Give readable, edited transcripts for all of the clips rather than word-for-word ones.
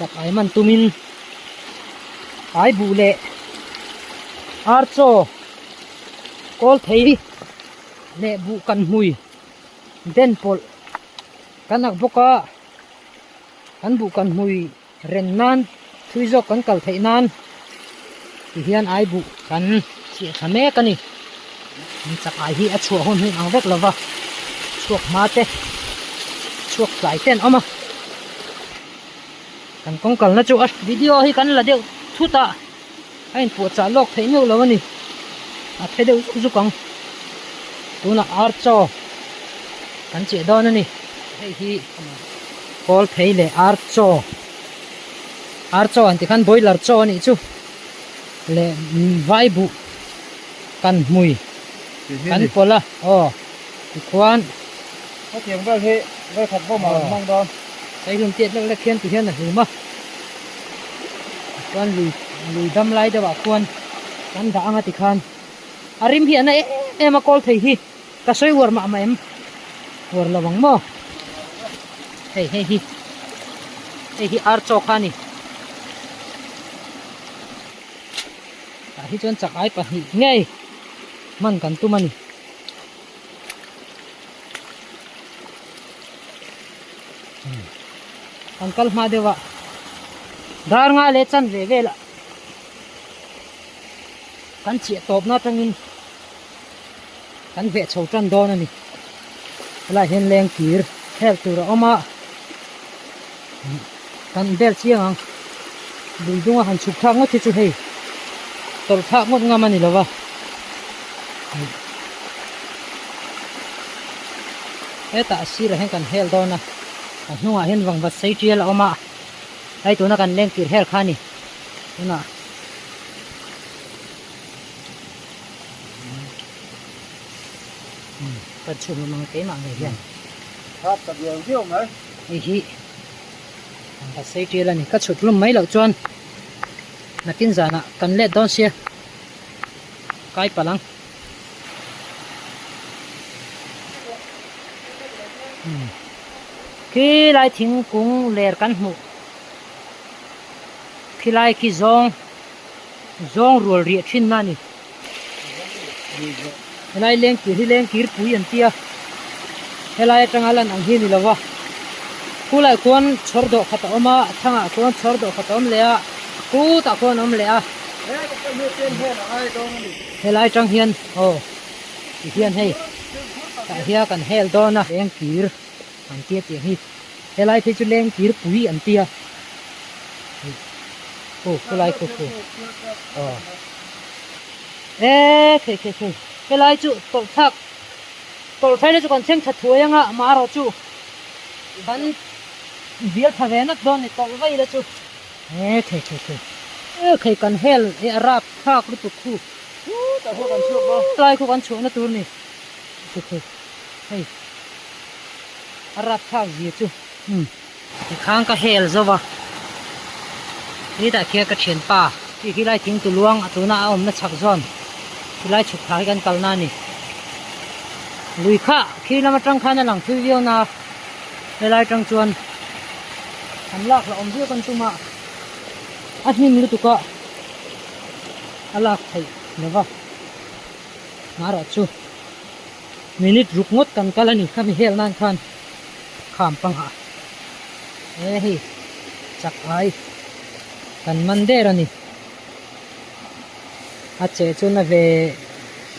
Chak ai man tumin ai buh leh ar chaw kawl thei leh buh kan hmui den pawlh kan ak bawk a kan buh kan hmui ren nan thui zawk kan kal theih nan ti hian ai buh kan chhiah tha mek a ni chak ai hi a chhuah hun hi ang vek lo va chhuak hma te chhuak tlai te an awm a kan kawng kalna chu a video hi kan la deuh thut a a inpuahchah lawk theih meuh lo a ni a phe deuh zuk zuk ang tunah ar chaw kan chiah dawn a ni hei hi kawl phei leh ar chaw ar chaw an tih khan boiler chaw a nih chu leh vai buh kan hmui kan pawlh a aw tikhuan hetiang vel hi vawikhat bawm ah an hmang dawn saihlum tiat lek lek khian ti hian a hlum a chuan lui lui dam lai deuh ah khuan kan dah anga tikhan a rim hi a na em em a kawl thei hi ka sawi uar mah mah em uar lo ang maw hei hei hi hei hi ar chaw kha a ni tah hi chuan chak ai pahnih ngei hman kan tum a ni. Kan kal hma deuh a dar nga leh chan ve vel ah kan chiah tawp na atangin kan veh chho tan dawn a ni helaiah hian leng kir hel tur a awm a kan bel chiang ang lui dunga han chhuk thlak ngawt hi chu hei tawlh thlak ngawt ngam a ni lo va. Hetah a sirah hian kan hel dawn a a hnungah hian vangvat sei tial a awm a hei tuna kan leng kir hel kha a ni tunah kan chhun awm ang keimah ngei hian thap ta viau viau mai hei hi vangvat sei tial a ni ka chhut hlum mai loh chuan nakin zanah kan let dawn sia. Kai palh ang. Khi lai thingkung ler kan hmuh. Khi lai khi zawng zawng rual riah thin na a ni. Helai lengkir hi lengkir pui an tia. Helai atanga lan ang hi a ni lo va. Khulai khuan chhawr dawh khat a awm a, a thangah khuan chhawr dawh khat a awm leh a, kutah khuan a awm leh a. Helai tang hian aw ti hian hei tah hian kan hel dawn a lengkir an tia tih ang hi helai phei chu lengkir pui an tia aw khulai khu khu aw e khei khei khei helai chu tawlh thlak tawlh thlai na chu kan thleng tha thuai anga amaherawh chu kan vial tha ve nak dawn a ni tawlh vaih ila chu. E khei khei khei e khei kan hel e a rap thlak lutuk khu Tah khu kan chhuak bawk. Tlai khu kan chhuahna tur ni khei khei hei a rap thlak zia chu umm. Tikhang ka hel zo va hetah khian ka thianpa khi khilai thing tu luang a tuna a awmna chhak zawn khilai chhuk thla hi kan kalna a ni lui kha khi lam atang khan a lang thui viau na. Helai tang chuan an lak la awm viau kan tum a, a hnim lutuk a a lak theih lo va, marawh chu minute ruk ngawt kan kal a ni khami hel nan khan kham pangah e hei chak ai kan man der a ni a che chu na ve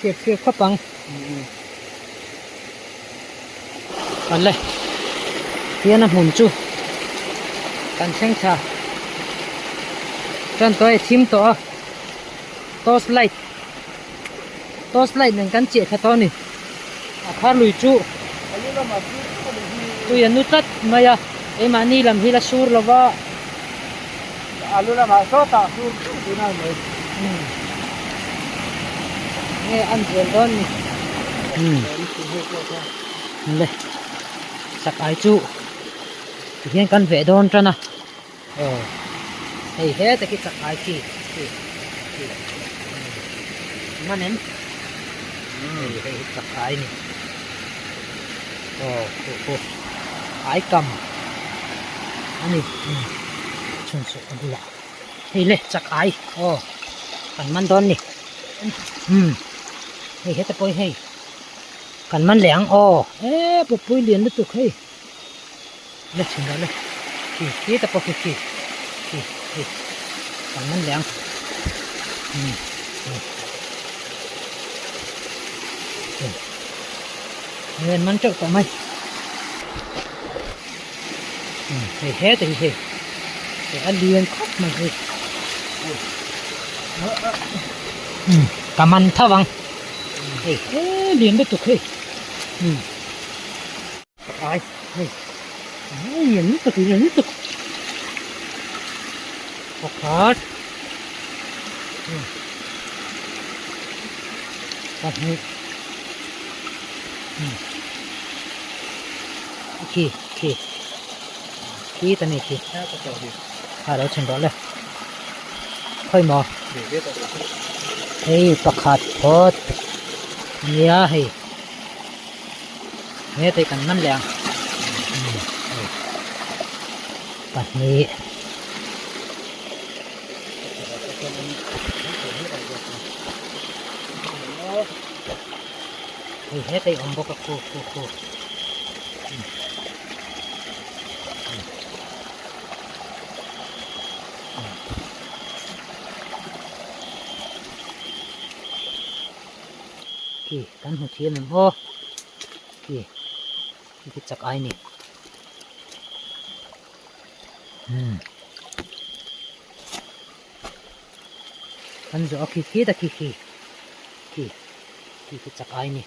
hriat hriat khawp ang. Awle hian a hmun chu kan thleng thla tan tawh a thim tawh a torch light torch light nen kan chiah thla tawh a ni a thar lui chu tui a nu tlat mai a keimahni lam hi la sur lo va. Alu lamah sawtah sur tuna a ni. Nge an zel dawn ni. Le sak ai chu tihian kan veh dawn tan a. Aw hei heta khi chak ai khi khi khi man em hei hei hi chak ai ni. Aw khu khu ai kam a ni. chhun suh a bulah hei le chak ai aw kan man dawn ni umm hei heta pawh hi hei kan man leh ang aw e pawpui lian lutuk hei le chhun rawh le khi khi ta pawh khi khi khi hei kan man leh ang umm hei hei an man teuh tawh mai hei heta hi hei hei a lian khawp mai hei umm ka man tho ang hei he lian lutuk hei umm ai hei lian lutuk lian lutuk pakhat umm pahnih umm. Khi khi khi ta ni khi a lo chhun rawh le khawi maw hei pakhat phawt nia hei heta hi kan man leh ang hei pahnih hei heta hi awm bawk a khu khu khu. Khi kan hmu thiam em aw khi khi chak ai ni umm kan zawh a khi khi ta khi khi khi khi khi chak ai ni.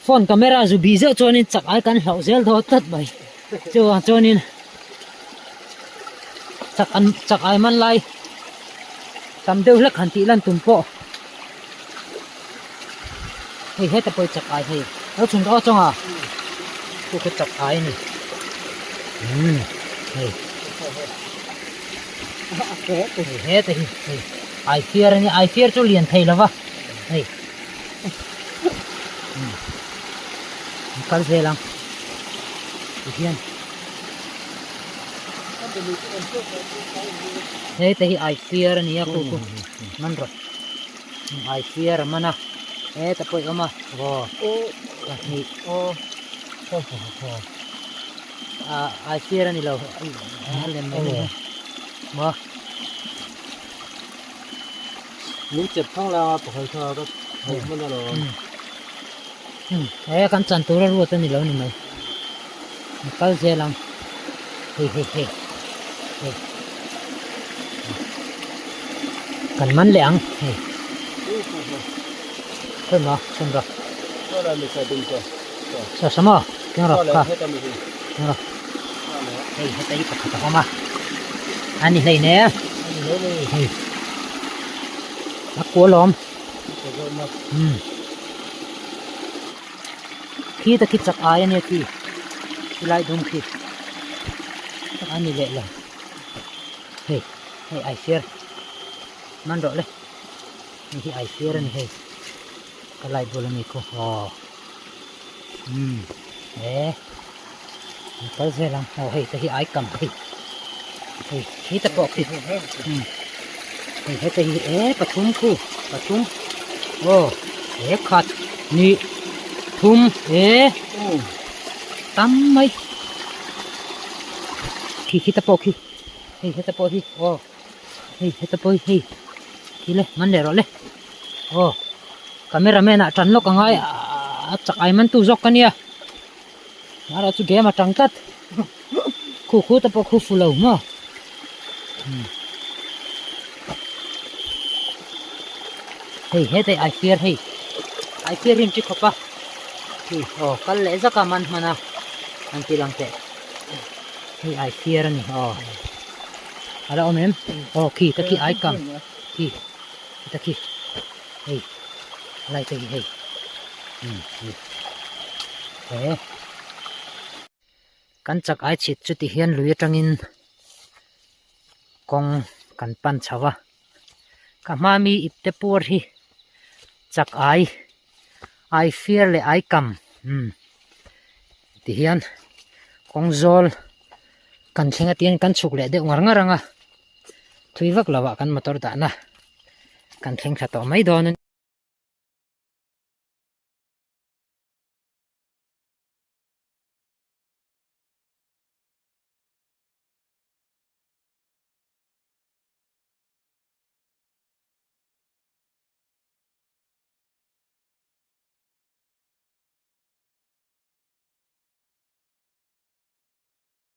Phone camera zu bih zeuh chuanin chak ai kan hlauh zel dawn tlat mai chuvang chuanin chak an chak ai man lai tam deuh hlek han tih lan tum pawh hei heta pawh hi chak ai hei lo chhun aw chunga chu khu chak ai a ni umm hei hei heta hi hei ai fiar a nia ai fiar chu lian thei lova hei umm an kal zel ang tihian heta hi ai fiar a nia khu khu man rawh ai fiar a man a heta pawh i awm a aw pahnih ah ai fiar a ni lo a lem mai mai maw. Min chep thang la pakhat kha ka thei hman alawm. He kan chan tur a ruat a ni lo ni mai. An kal zel ang. Hei hei hei. Hei. Kan man leh ang. Hei. Khawi maw chhun rawh. Sa sa maw keng rawh kha. Keng rawh. Hei heta hi pakhat a awm a. A ni hlei ne. Hei. A kual awm. Hmm. Khi ta khi chak ai ania khi. Khi lai dum khi. A ni leh lo. Hei, hei ai fiar. Man rawh le. Hei hi ai fiar ani hei. Ka lai bul ami khu. Aw. Hmm. E. An kal zel ang. Aw hei te hi ai kam hei. Hei khi te pawh khi. Hmm. Hei heta hi e pathum khu. Pathum. Aw. E khat. Ni. Thum. E. Tam mai. Khi khi te pawh khi. Hei heta pawh hi. Aw. Hei heta pawh hi hei. Khi le man leh rawh le. Aw. Cameraman ah tan lawk a ngai a chak ai man tu zawk ka nia. Mara chu game a tang tlat. Khu khu te pawh khu fu lo maw. Hei hetai ai fiar hei. Ai fiar hi an ti khawp a. Khi aw kal leh zak a man hman a. An ti lang teh. Hei ai fiar a ni aw. A la awm em? Aw khi ta khi ai kam. Khi khi ta khi. Hei lai te hi hei. Umm. He. Kan chak ai chhit chu ti hian lui atangin kawng kan pan chho a. Ka hma mi ipte puar hi chak ai ai fiar leh ai kam umm ti hian kawng zawl kan thleng a tihian kan chhuk leh deuh ngar ngar ang a thui vak lo ah kan motor dahna kan thleng thla tawh mai dawn a ni.